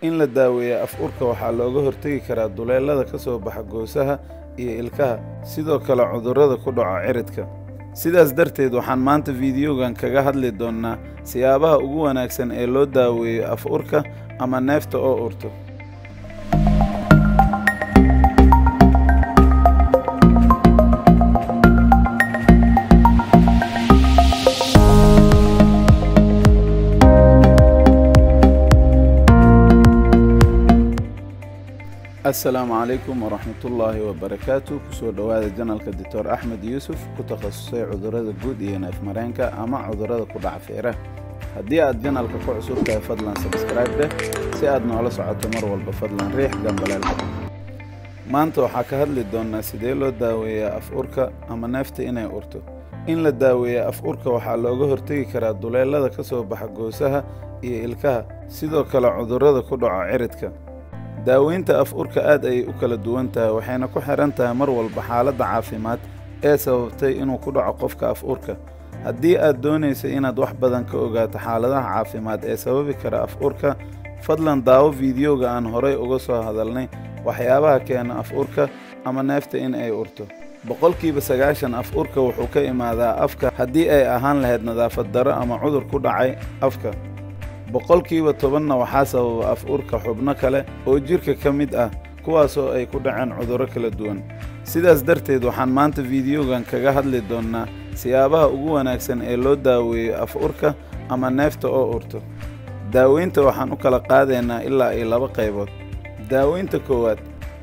In la daaweeyo af urka waxaa looga hortegi karaa duleelada ka soo baxa goosaha iyo ilkaha, sidoo kale cudurrada ku dhaco ciridka. Sidaas darteed waxaan maanta fiidiyogan kaga hadli doonnaa siyaabaha ugu wanaagsan ee loo daaweeyo af urka ama neefta oo urto. Assalaamu calaykum waraxmatullaahi wabarakaatu. Kusoo dhowaada janalka Doctor Axmed Yuusuf, ku takhasusay cudurrada guud iyo neefmareenka ama cudurrada ku dhaca feeraha. Haddii aad janalka ku cusub tahay, fadlan sabscribe dheh si aad noola socoto mar walba, fadlan riix gambaleelka. Maanta waxaa ka hadli doonnaa sidee loo daaweeyaa af urka ama neefta inay urto. In la daaweeyo af urka waxaa looga hortegi karaa duleelada ka soo baxa goosaha iyo ilkaha, sidoo kale cudurrada ku dhaco ciridka. Daaweynta af urka aad ayay u kala duwan tahay, waxayna ku xidhan tahay mar walba xaaladda caafimaad ee sababtay inuu ku dhaco qofka af urka. Haddii aad doonaysa inaad wax badan ka ogaato xaaladaha caafimaad ee sababi kara af urka, fadlan daawo fiidiyowga aan horay uga soo hadalnay waxyaabaha keena af urka ama neefta in ay urto. 90% af urka wuxuu ka imaadaa afka, haddii ay ahaan lahayd nadaafad darro ama cudur ku dhacay afka. 10%-na waxaa sababa af urka xubno kale oo jidhka ka mid ah, kuwaasoo ay ku dhaceen cudurro kala duwan. Sidaas darteed waxaan maanta fiidiyogan kaga hadli doonnaa siyaabaha ugu wanaagsan ee loo daaweeyo af urka ama neefta oo urto. Daaweynta waxaan u kala qaadaynaa ilaa iyo laba qaybood. Daaweynta koowaad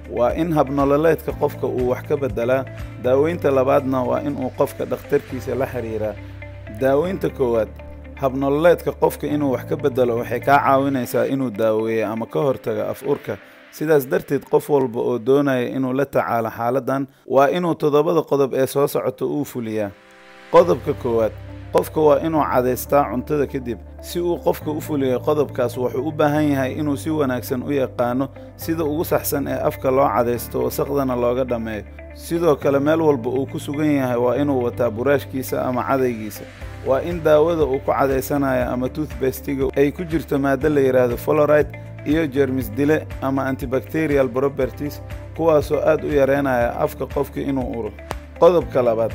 waa in habnololeedka qofka uu wax ka beddelaa, daaweynta labaadna waa inuu qofka dhakhtarkiisa la xiriiraa. Daaweynta koowaad, habnololeedka qofka inuu wax ka beddelo, waxay kaa caawinaysaa inuu daaweeyo ama ka hortago af urka. Sidaas darteed qof walba oo doonaya inuu la tacaalo xaaladdan waa inuu 7da qodob ee soo socota uu fuliyaa. Qodobka koowaad, qofka waa inuu cadaystaa cuntada kadib. Si uu qofka u fuliyo qodobkaas, wuxuu u baahan yahay inuu si wanaagsan u yaqaano sida ugu saxsan ee afka loo cadaysto, wasaqdana looga dhammeeyo. Sidoo kale meel walba uu ku sugan yahay waa inuu wataa buraashkiisa ama cadaygiisa. Waa in daawada uu ku cadaysanayo ama toothbestiga ay ku jirto maaddo la yidhaahdo foloride iyo jeermis dile ama antibacterial properties, kuwaasoo aad u yareynaya afka qofka inuu uro. Qodobka labaad,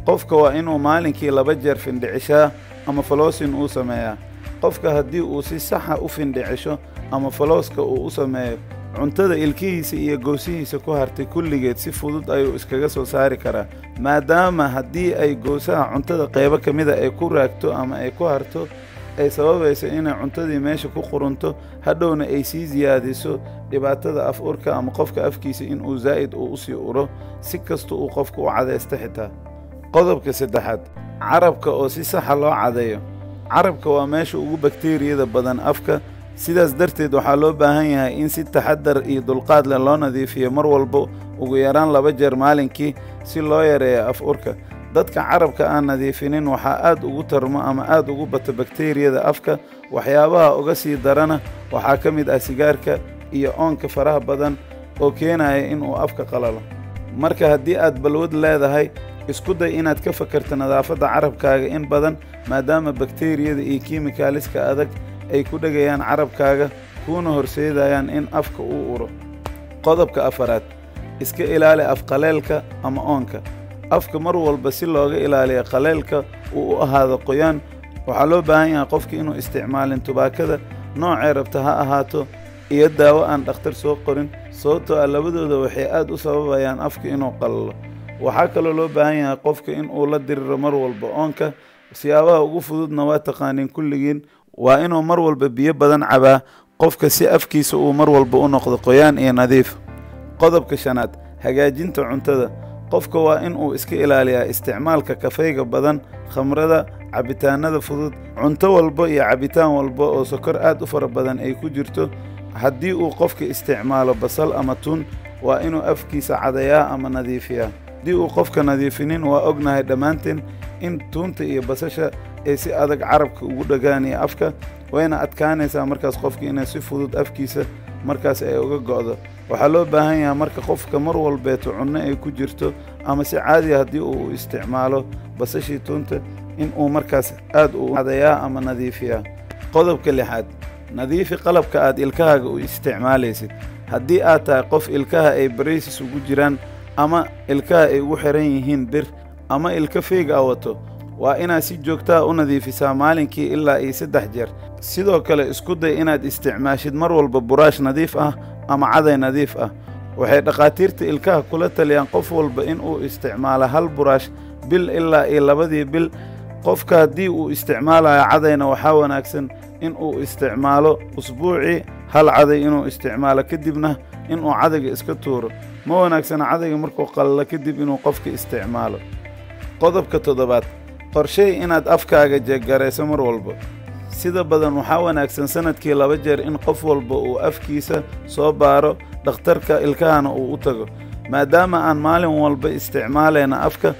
qofka waa inuu maalinkii 2 jeer findhicishaa ama faloosin uu sameeyaa. Qofka haddii uu si saxa u findhicisho ama falooska uu u sameeyo, cuntada ilkihiisa iyo goosihiisa ku hartay kulligeed si fudud ayuu iskaga soo saari karaa, maadaama haddii ay goosaha cuntada qaybo ka mida ay ku raagto ama ay ku harto, ay sababayso inay cuntadii meesha ku qurunto, hadhowna ay sii siyaadiso dhibaatada af urka ama qofka afkiisa inuu zaa'id uu usii uro si kasta uu qofka u cadaysto xitaa. Qodobka saddexaad, carabka oo si saxa loo cadeeyo. Carabka waa meesha ugu bakteeriyada badan afka, sidaas darteed waxaa loo baahan yahay in si taxadar iyo dulqaad leh loo nadiifiyo mar walba, ugu yaraan 2 jeer maalinkii, si loo yareeyo af urka. Dadka carabka aan nadiifinin waxaa aad ugu tarmo ama aad ugu bato bakteeriyada afka. Waxyaabaha uga sii darana waxaa ka mid ah sigaarka iyo oonka faraha badan oo keenaya inuu afka qalalo. Marka haddii aad balwad leedahay, isku day inaad ka fakarto nadaafadda carabkaaga in badan, maadaama bakteeriyada iyo kiimikaaliska adag ay ku dhegayaan carabkaaga kuuna horseedayaan in afka uu uro. Qodobka afaraad, iska ilaali afqaleelka ama oonka. Afka mar walba si looga ilaaliyo qaleelka uu u ahaado qoyaan, waxaa loo baahan yahay qofka inuu isticmaalin tubaakada noocay rabta ha ahaato iyo daawo aan dhakhtar soo qorin, sababtoo ah labadooda waxay aad u sababayaan afka inuu qalalo. Waxaa kaloo loo baahan yahay qofka inuu la diriro mar walba oonka. Siyaabaha ugu fududna waa taqaaniin kulligiin, waa inuu mar walba biyo badan cabaa qofka si afkiisa uu mar walba u noqdo qoyaan iyo nadiif. Qodobka shanaad, hagaajinta cuntada. Qofka waa inuu iska ilaaliyaa isticmaalka kafayga badan, khamrada, cabitaanada fudud, cunto walba iyo cabitaan walba oo sokor aad u fara badan ay ku jirto. Haddii uu qofka isticmaalo basal ama tun, waa inuu afkiisa cadayaa ama nadiifiyaa. Haddii uu qofka nadiifinin, waa ognahay dhammaanteen in tuunta iyo basasha ay si adag carabka ugu dhagaan iyo afka, wayna adkaanaysaa markaas qofka inay si fudud afkiisa markaas ay uga go'do. Waxaa loo baahan yahay marka qofka mar walbeeto cunno ay ku jirto ama si caadiya haddii uu isticmaalo basashii tuunta, in uu markaas aad u cadayaa ama nadiifiyaa. Qodobka lixaad, Nadiifi qalabka aad ilkahaaga u isticmaalaysid. Haddii aad tahay qof ilkaha ay braces ugu jiraan ama ilkaha ay ugu xihan yihiin bir ama ilka feeg a wato, waa inaad si joogtaa u nadiifisaa maalinkii ilaa iyo 3 jeer. Sidoo kale isku day inaad isticmaashid mar walba buraash nadiif ah ama caday nadiif ah. Waxay dhakhaatiirta ilkaha kula taliyaan qof walba in uu isticmaalo hal buraash bil ilaa iyo 2dii bil. Qofka haddii uu isticmaalayo cadayna waxaa wanaagsan in uu isticmaalo usbuucii hal caday inuu isticmaalo, kadibna inuu cadayga iska tuuro. Ma wanaagsana cadayga markuu qallalo kadib inuu qofka isticmaalo. Qodobka 7aad, qorshay inaad afkaaga jeeggarayso mar walba. Sida badan waxaa wanaagsan sanadkii 2 jeer in qof walba uu afkiisa soo baaro, dhakhtarka ilkahana uu u tago. Maadaama aan maalin walba isticmaalayna afka,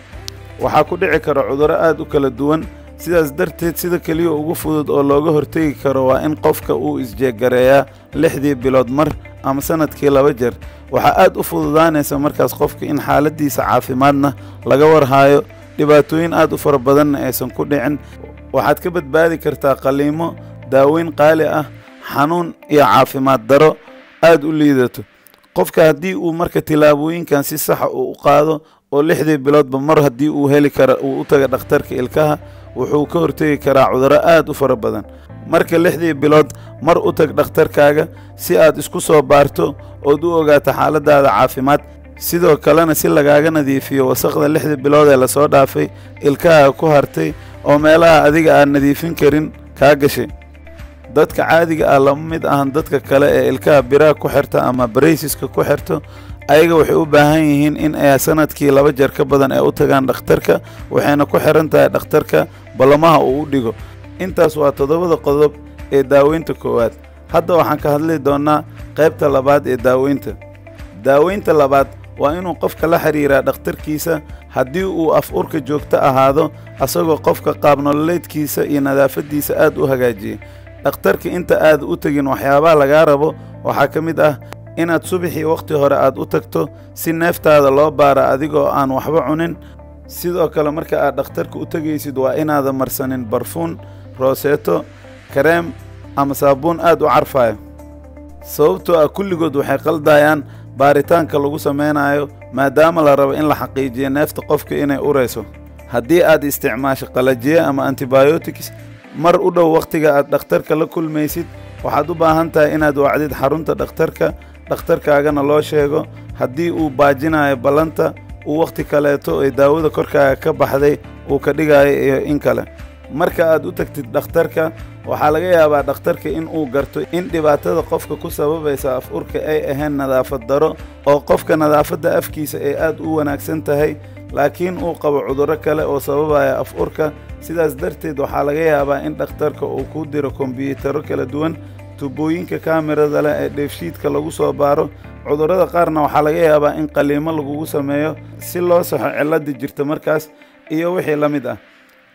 waxaa ku dhici kara cudurro aad u kala duwan. Sidaas darteed sida keliya ugu fudud oo looga hortegi karo waa in qofka uu isjeeggareeyaa 6dii bilood mar ama sanadkii 2 jeer. Waxaa aad u fududaanaysa markaas qofka in xaaladdiisa caafimaadna laga warhaayo, dhibaatooyin aad u fara badanna aysan ku dhicin. Waxaad ka badbaadi kartaa qaliimo, daaweyn qaali ah, xanuun iyo caafimaad daro aad u liidato. Qofka haddii uu marka tilaabooyinkan si saxa uu u qaado oo 6dii biloodba mar haddii uu heli kara uu u taga dhakhtarka ilkaha, wuxuu ka hortegi karaa cudurro aad u fara badan. Marka 6dii bilood mar u tag dhakhtarkaaga si aad isku soo baarto ood u ogaato xaaladdaada caafimaad. Sidoo kalena si lagaaga nadiifiyo wasaqda 6dii bilood ee lasoo dhaafay ilkaha ku hartay oo meelaha adiga aan nadiifin karin kaa gashay. Dadka caadiga ah lama mid ahan dadka kale ee ilkaha biraha ku xirta ama braysiska ku xirto. Ayaga waxay u baahan yihiin in ay sanadkii 2 jeer ka badan ay u tagaan dhakhtarka, waxayna ku xiran tahay dhakhtarka ballamaha uu u dhigo. Intaas waa 7da qodob ee daaweynta koowaad. Hadda waxaan ka hadli doonnaa qaybta labaad ee daaweynta. Daaweynta labaad waa inuu qofka la xiriiraa dhakhtarkiisa haddii uu af urka joogto ahaado, asagoo qofka qaab nololeedkiisa iyo nadaafaddiisa aad u hagaajiyey. Dhakhtarka inta aad u tegin waxyaabaha lagaa rabo waxaa ka mid ah inaad subaxii wakhti hore aad u tagto si neeftaada loo baara adigoo aan waxba cunin. Sidoo kale marka aad dhakhtarka u tegaysid waa inaadan marsanin barfuun, rooseeto, kareem ama saabuun aad u carfayo, sababtoo ah kulligood waxay qaldayaan baaritaanka lagu samaynayo, maadaama la rabo in la xaqiijiyo neefta qofka inay urayso. Haddii aad isticmaasho qalajiye ama antibiotics mar u dhow wakhtiga aad dhakhtarka la kulmaysid, waxaad u baahan tahay inaad wacdid xarunta dhakhtarka, dhakhtarkaagana loo sheego haddii uu baajinayo ballanta uu wakhti kaleeto ee daawada korkaaga ka baxday uu ka dhigayo iyo in kale. Marka aad u tagtid dhakhtarka, waxaa laga yaabaa dhakhtarka in uu garto in dhibaatada qofka ku sababaysa af urka ay ahayn nadaafad daro, oo qofka nadaafadda afkiisa ay aad u wanaagsan tahay, laakiin uu qabo cudurro kale oo sababaya af urka. Sidaas darteed waxaa laga yaabaa in dhakhtarka uu ku diro kombiyuutarro kala duwan, tubooyinka kaamirada leh ee dheefshiidka lagu soo baaro. Cudurrada qaarna waxaa laga yaabaa in qaliimo lagugu sameeyo si loo saxo cilladda jirta markaas iyo wixii la mid ah.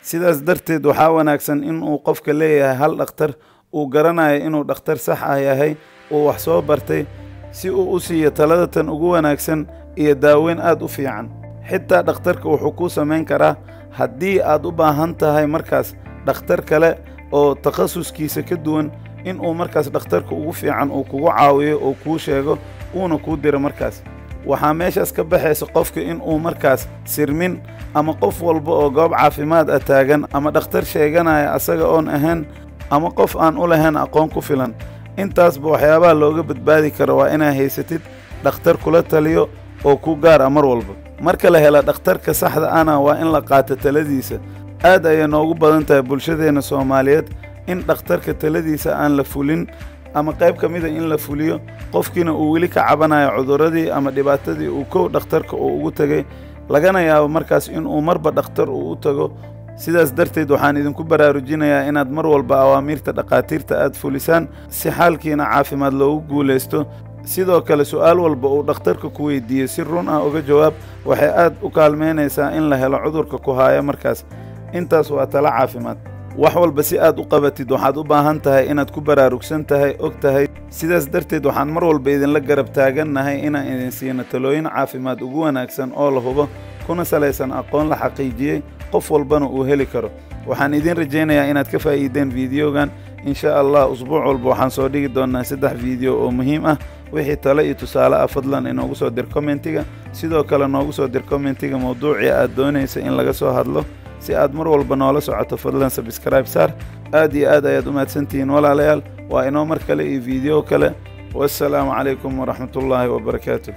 Sidaas darteed waxaa wanaagsan in uu qofka leeyahay hal dhakhtar uu garanayo inuu dhakhtar sax ah yahay, uu wax soo bartay, si uu u siiyo talada tan ugu wanaagsan iyo daaweyn aad u fiican. Xitaa dhakhtarka wuxuu kuu samayn karaa haddii aad u baahan tahay markaas dhakhtar kale oo takhasuskiisa ka duwan, in uu markaas dhakhtarka ugu fiican uu kugu caawiyo oo kuu sheego uuna kuu diro. Markaas waxaa meeshaas ka baxaysa qofka in uu markaas sirmin ama qof walba oo goob caafimaad ah taagan ama dhakhtar sheeganaya asaga oon ahayn ama qof aan u lahayn aqoon ku filan. Intaasba waxyaabaha looga badbaadi karo waa inaa haysatid dhakhtar kula taliyo oo ku gaar ah mar walba. Marka la hela dhakhtarka saxda ahna waa in la qaato taladiisa. Aad ayay noogu badan tahay bulshadeenna Soomaaliyeed in dhakhtarka taladiisa aan la fulin ama qayb ka mida in la fuliyo, qofkiina uu weli ka cabanayo cudurradii ama dhibaatadii uu kow dhakhtarka uu ugu tegay, lagana yaabo markaas inuu marba dhakhtar uu u tago. Sidaas darteed waxaan idinku baraarujinayaa inaad mar walba awaamiirta dhakhaatiirta aad fulisaan si xaalkiina caafimaad loogu guulaysto. Sidoo kale su'aal walba uu dhakhtarka ku weydiiyo si run ah uga jawaab, waxay aad u kaalmeynaysaa in la helo cudurka ku haaya markaas. Intaas waa talo caafimaad. Wax walba si aad u qabatid waxaad u baahan tahay inaad ku baraarugsan tahay, og tahay. Sidaas darteed waxaan mar walba idinla garab taagannahay inaan idin siino talooyin caafimaad ugu wanaagsan oo la hubo, kuna salaysan aqoon la xaqiijiyey, qof walbana uu heli karo. Waxaan idin rajaynayaa inaad ka faa'iideen fiidiyogan. Insha Allah usbuuc walba waxaan soo dhigi doonnaa 3 video oo muhiim ah. Wixii tale iyo tusaale ah fadlan inoogu soo dir commentiga. Sidoo kale noogu soo dir commentiga mawduucii aad doonaysa in laga soo hadlo. Si aad mar walba noola socoto fadlan subscribe saar. Aad iyo aad ayaad u mahadsantihiin walaalayaal. Waa inoo mar kale iyo video kale. Wassalaamu calaykum waraxmatullaahi wabarakaatu.